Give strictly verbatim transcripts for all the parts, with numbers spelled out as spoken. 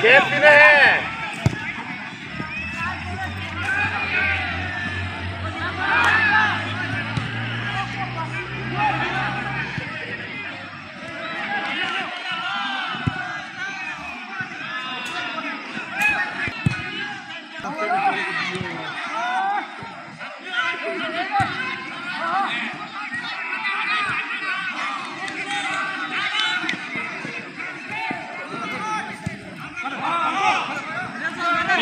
Gap dile hai.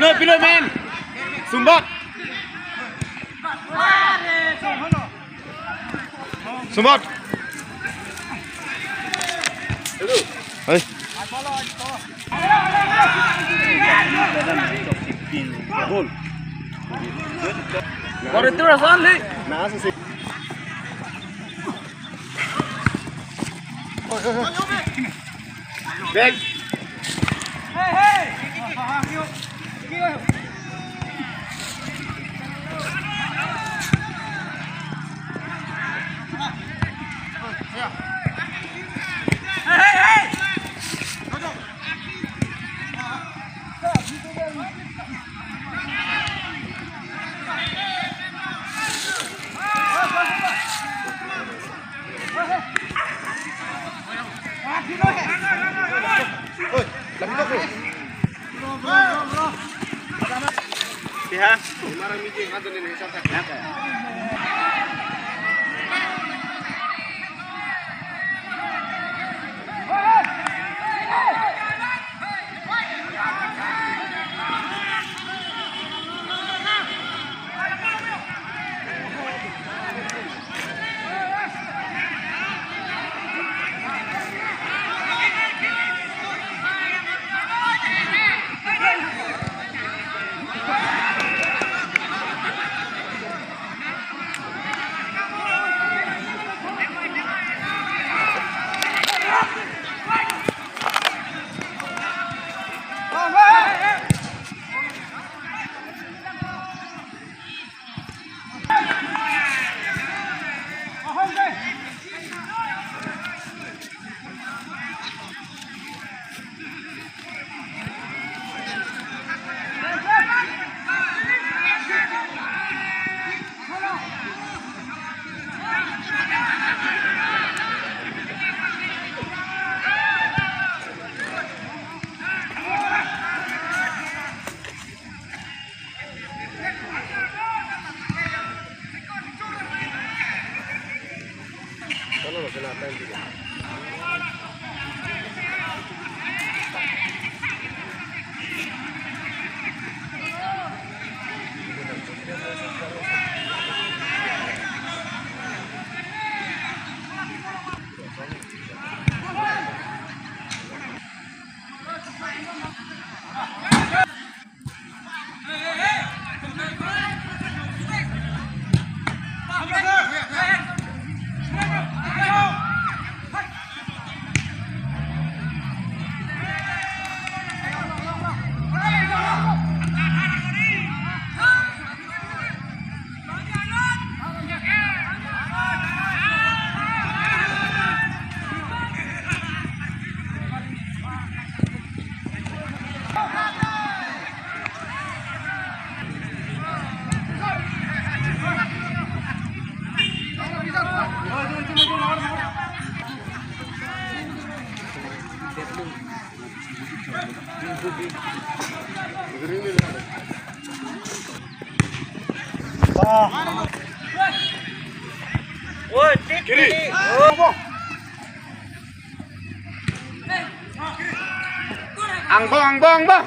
Pino, pino, men. Sumbak. Sumbak. Hei. Gol. Gol itu rasanya, Li. Nah, sesi. Back. Kiri. Angbong, angbong, angbong.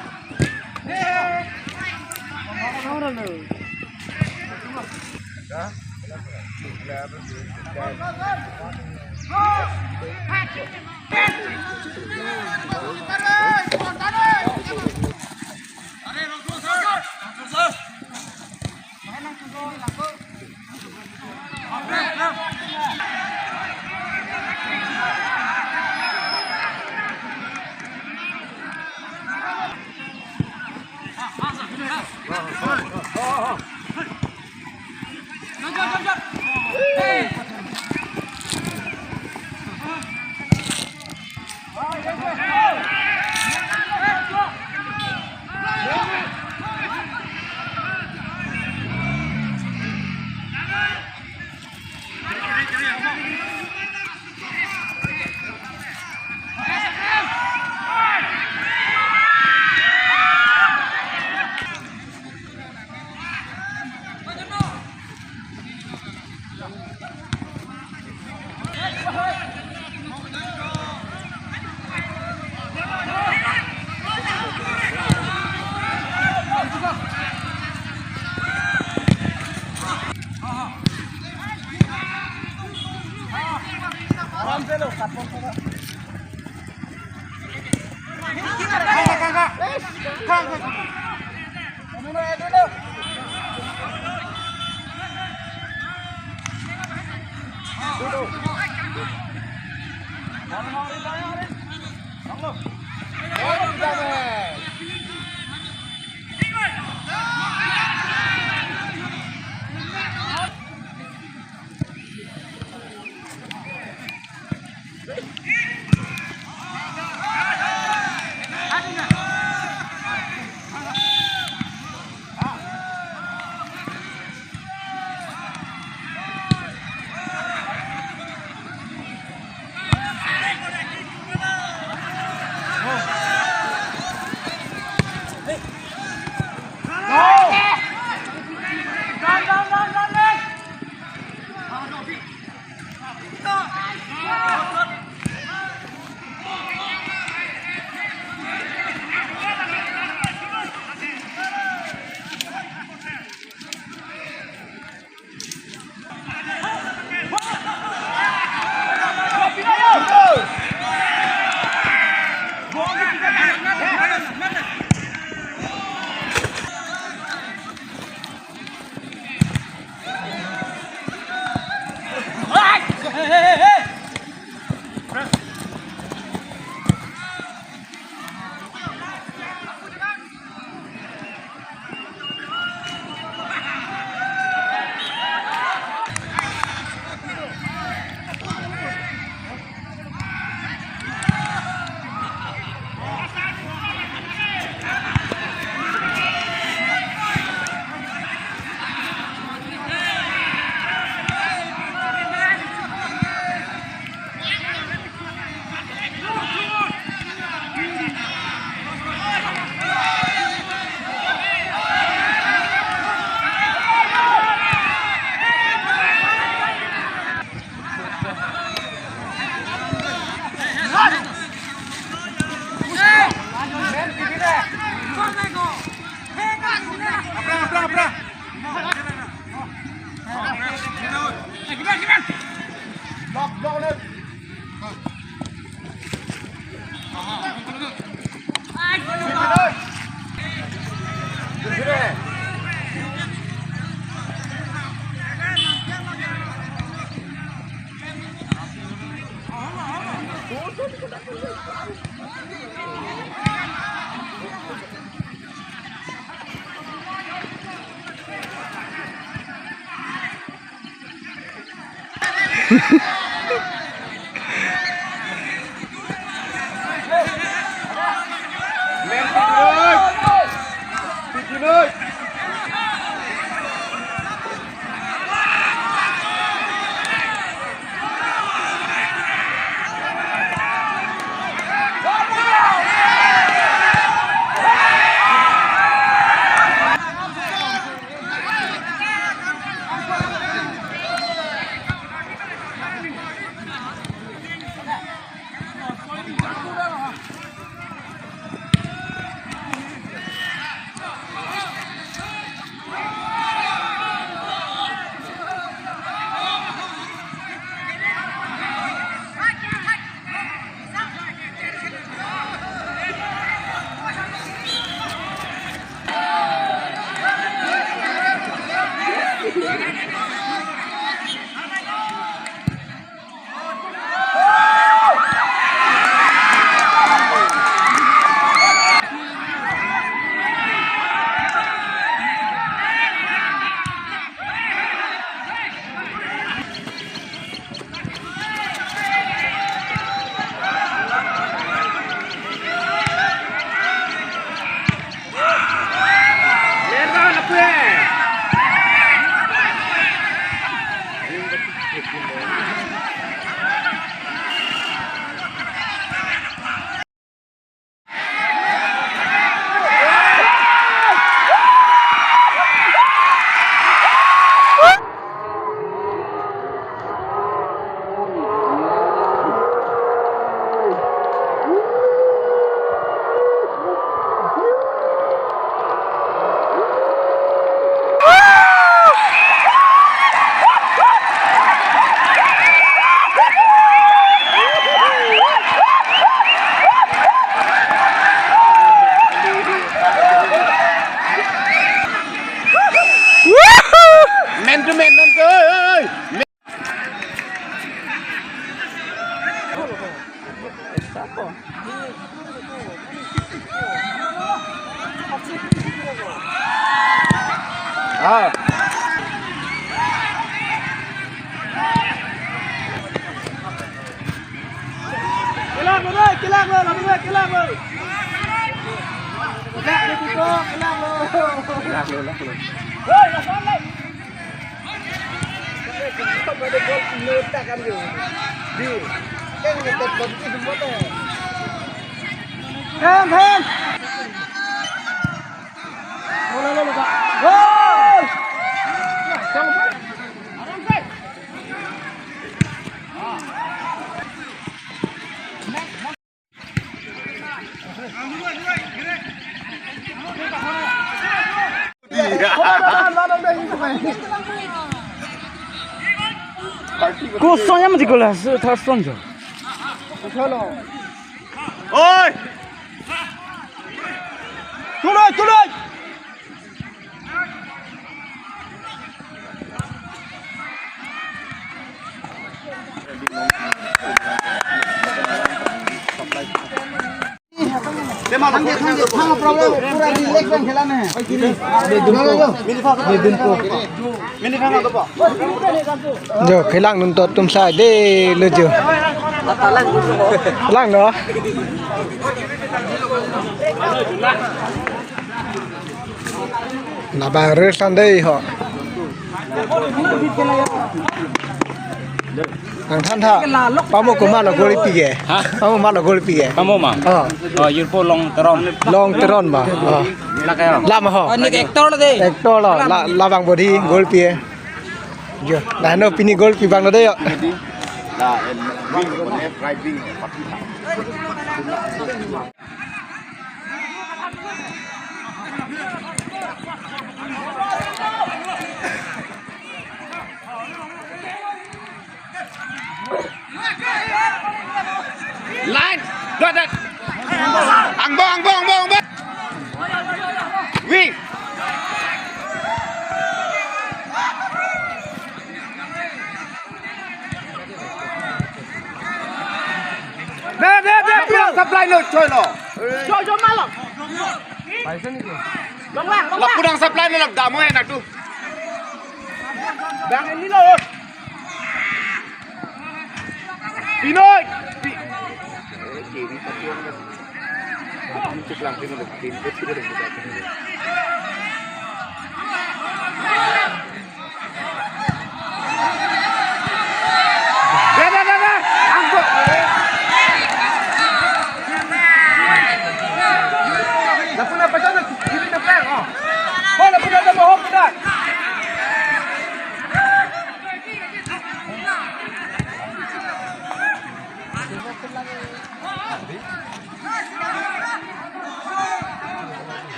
Man to man, man to, oi, oi, oi. Ah. Kelang lo, dei, kelang lo, lo, dei, kelang lo. Kelang lo, kelang lo. Kelang lo, kelang lo. Hei, kelang lo. Hem, hem. Bola lo, lo, Pak. Gol! Kosong ya mati gola, third stone jo. Oi! Tuloi, tuloi! Thang, thang, thang, thang, problem, pura relax pen khela na hai. Jo, kelang nuntot atum sai dei lo jo. Lang lo. Labang rest an dei ho. Nangthan tha. Pamo komat lo gol pi ke? Ha? Pamo komat lo gol pi ke? Pamo ma? Oh. Oh, Yurpo Long Teron. Long Teron ma? Oh. Lake ho. Lam ho. Oh, ne actor lo dei. Actor lo. La, labang body gol pi ke. Jo, la no pini gol pi abang lo dei ho. La, en, wing, on left, right wing. Line, dot, dot. Angbong, angbong, angbong, angbong. Wing. Dei, dei, dei, pura supply lo, choi lo. Choi, choi, malo. Long lang, long lang. Lapu nang supply lo, lak damo hai na tu. Bang ini lo. Pinoy! Pi- Kiri pati orang kan. Ini cek langsung udah tim kecil udah buka. Dah, dah, dah, dah. Angkut. Dah pun apa sana? Kiri dah pelang, oh. Oh, dah pun ada bohong dah.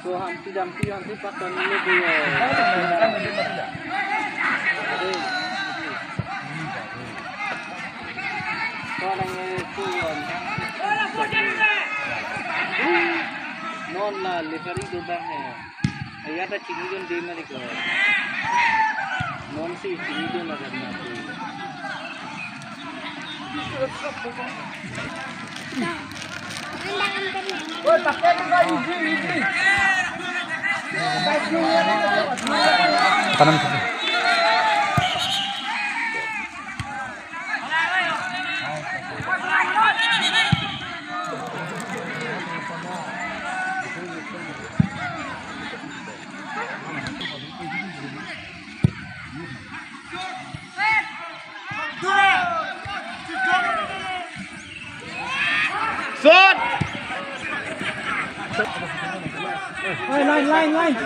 So, hampi dampi, hampi paton ini dia. Ko nang, eh, kuyon. Non la referee do bang he. Ayat ta chinidun de mari ko. Non si chinidun la karna tu. Kanan. Shot! Line, line, line, line.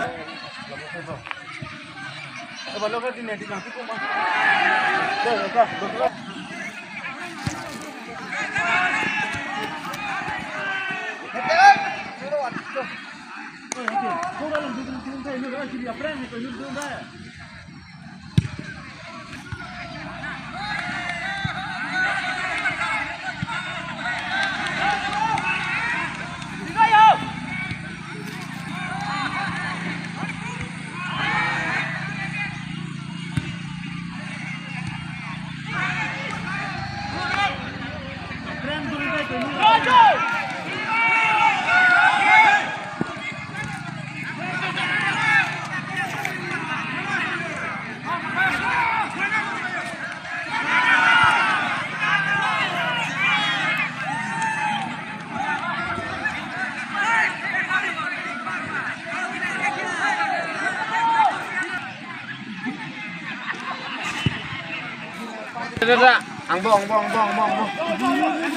Dada, angbong, angbong, angbong, angbong, angbong.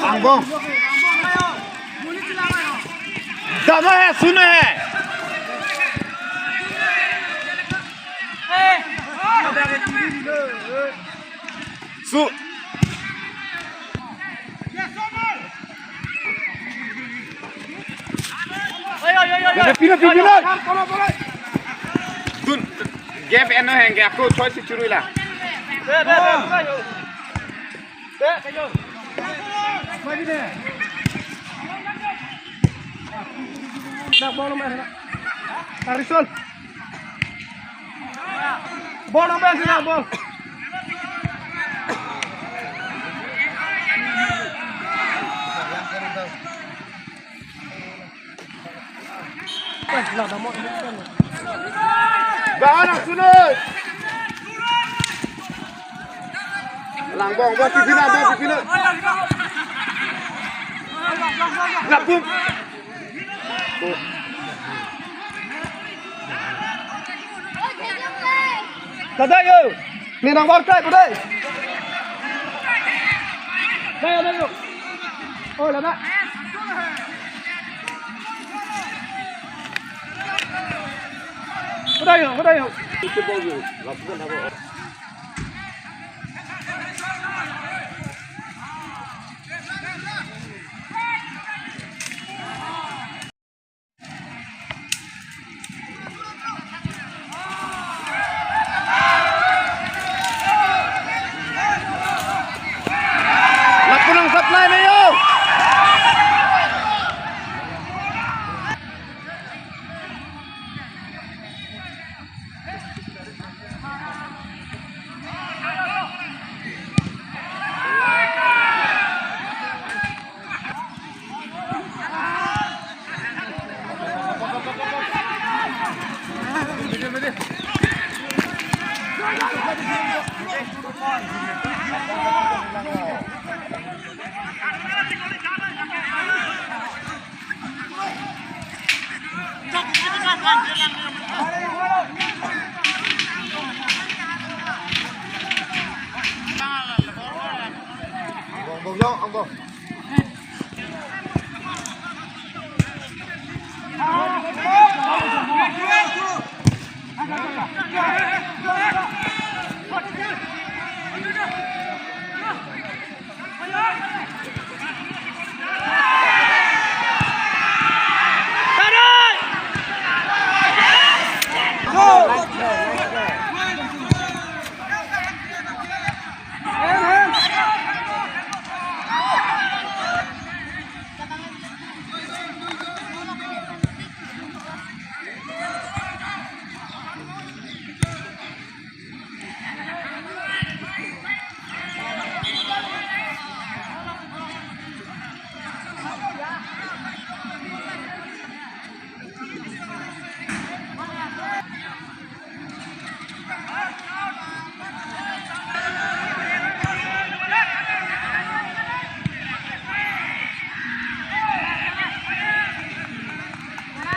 Angbong. Dama hai, suno hai. Su. Pino, pino, pino. Dun. Gap eno henge, ako choi si churui la. Harrison. Ball number sini, ball. Dah, anak sunut. Lang bong, bong, pipina, bong, pipina. Lapung. Kada yo. Ni nang warkai ko dai. Dai, dai yo. Oh, lada. Ko dai yo, ko dai yo. Lapu nang supply me yo.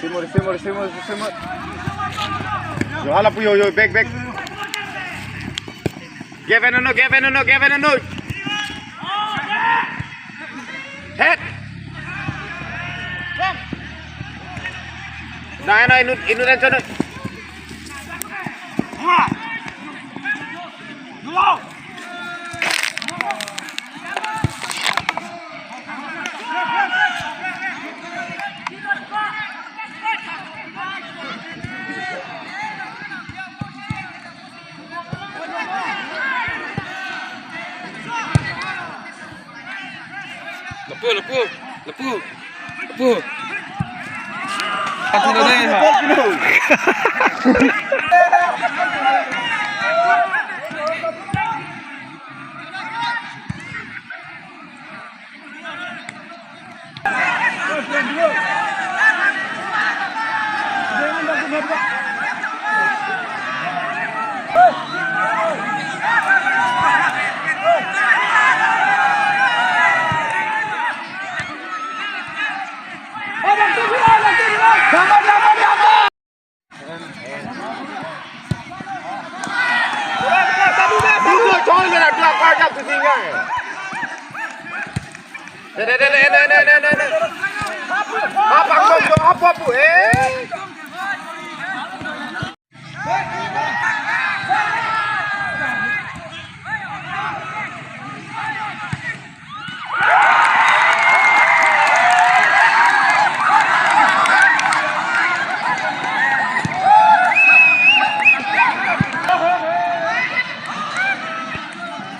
Simur, simur, simur, simur. Yo, hala pu, yo, yo, back, back. Gavin, no, no, Gavin, no, no, Gavin, no, no. Head. Nai, nai, inut, inut, inut. Lapu, lapu, lapu, lapu. Atu na deh, ha.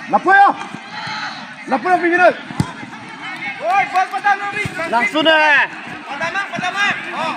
Lapu ya. Lapu ya, pimpinan. Oi, bal padam, Robi. Langsung deh. Padam, padam. Oh.